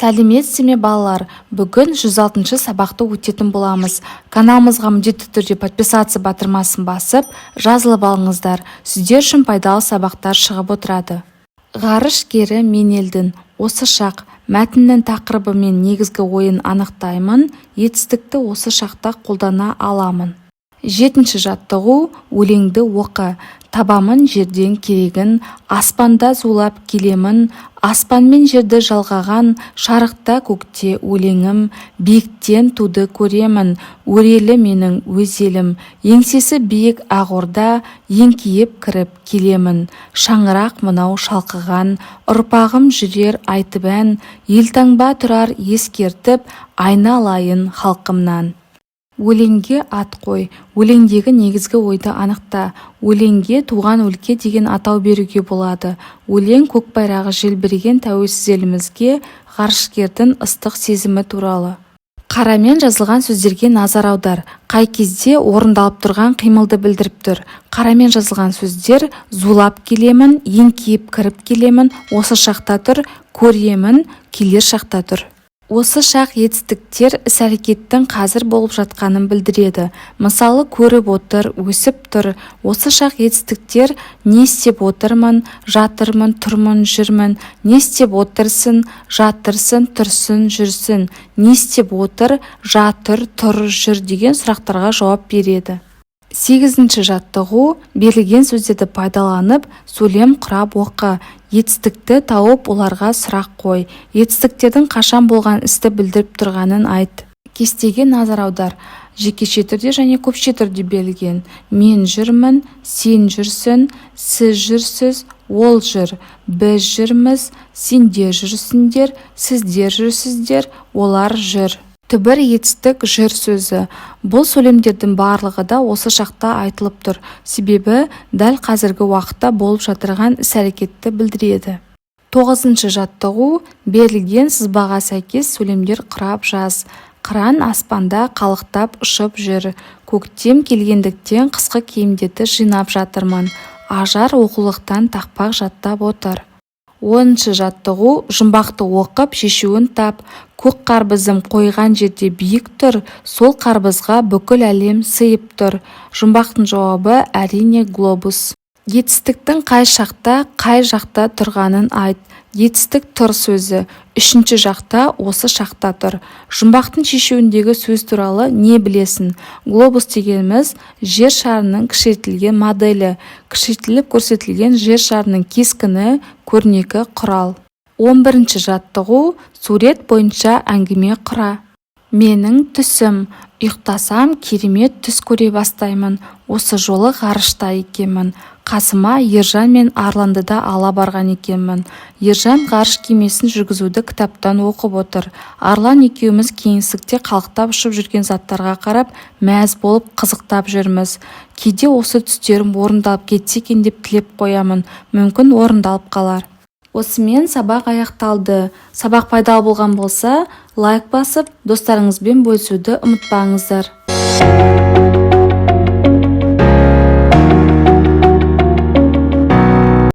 Сәлеметсіздер ме, балалар! Бүгін 106 сабақты өтетін боламыз. Каналымызға міндетті түрде «Подписаться» батырмасын басып, жазылып алыңыздар. Сіздер үшін пайдалы сабақтар шығып отырады. Ғарышкері мен елдің. Осы шақ. Мәтіннің тақырыбы мен негізгі ойын анықтаймын, етістікті осы шақта қолдана аламын. Жетінші жаттығу. Өлеңді оқы. Табамын жерден керегін, аспанда зулап келемін. Аспан мен жерді жалғаған шарықта көкте өлеңім. Биіктен туды көремін, өрелі менің өз елім. Еңсесі биік ақ орда, еңкейіп кіріп келемін. Шаңырақ мынау шалқыған, ұрпағым жүрер айтып ән. Елтаңба тұрар ескертіп айналайын халқымнан. Өлеңге ат қой. Өлеңдегі негізгі ойды анықта. Өлеңге «Туған өлке» деген атау беруге болады. Өлең көк байрағы желбіреген тәуелсіз елімізге ғарышкердің ыстық сезімі туралы. Қарамен жазылған сөздерге назар аудар. Қай кезде орындалып тұрған қимылды білдіріп тұр? Қарамен жазылған сөздер: зулап келемін, еңкейіп кіріп келемін, осы шақта тұр, көремін, келер шақта тұр. Осы шақ етістіктер іс-әрекеттің қазір болып жатқанын білдіреді. Мысалы, көріп отыр, өсіп тұр. Осы шақ етістіктер не істеп отырмын, жатырмын, тұрмын, жүрмін, не істеп отырсың, жатырсың, тұрсың, жүрсің, не істеп отыр, жатыр, тұр, жүр деген сұрақтарға жауап береді. Сегізінші жаттығу. Берілген сөздерді пайдаланып, сөйлем құрап оқы. Етістікті тауып, оларға сұрақ қой. Етістіктердің қашан болған істі білдіріп тұрғанын айт. Кестеге назар аудар. Жекеше түрде және көпше түрде берілген: мен жүрмін, сен жүрсің, сіз жүрсіз, ол жүр, біз жүрміз, сендер жүрсіңдер, сіздер жүрсіздер, олар жүр. Түбір етістік жүр сөзі. Бұл сөйлемдердің барлығы да осы шақта айтылып тұр, себебі дәл қазіргі уақытта болып жатырған іс-әрекетті білдіреді. Тоғызыншы жаттығу. Берілген сызбаға сәйкес сөйлемдер құрап жаз. Қыран аспанда қалықтап ұшып жүр. Көктем келгендіктен, қысқы киімдерді жинап жатырмын. Ажар оқулықтан тақпақ жаттап отыр. 10-жаттығу. Жұмбақты оқып, шешуін тап. Көк қарбызым қойған жерде биік тұр, сол қарбызға бүкіл әлем сыйып тұр. Жұмбақтың жауабы, әрине, глобус. Етістіктің қай шақта, қай жақта тұрғанын айт. Етістік тұр сөзі үшінші жақта, осы шақта тұр. Жұмбақтың шешуіндегі сөз туралы не білесің? Глобус дегеніміз – жер шарының кішірейтілген моделі, кішірейтіліп көрсетілген жер шарының кескіні, көрнекі құрал. 11-жаттығу. Сурет бойынша әңгіме құра. Менің түсім. Ұйықтасам, керемет түс көре бастаймын. Осы жолы ғарышта екенмін. Қасыма Ержан мен Арланды да ала барған екенмін. Ержан ғарыш кемесін жүргізуді кітаптан оқып отыр. Арлан екеуміз кеңістікте қалықтап ұшып жүрген заттарға қарап, мәз болып, қызықтап жүрміз. Кейде осы түстерім орындалып кетсе екен деп тілеп қоямын. Мүмкін, орындалып қалар. Осымен сабақ аяқталды. Сабақ пайдалы болған болса, лайк басып, достарыңызбен бөлісуді ұмытпаңыздар.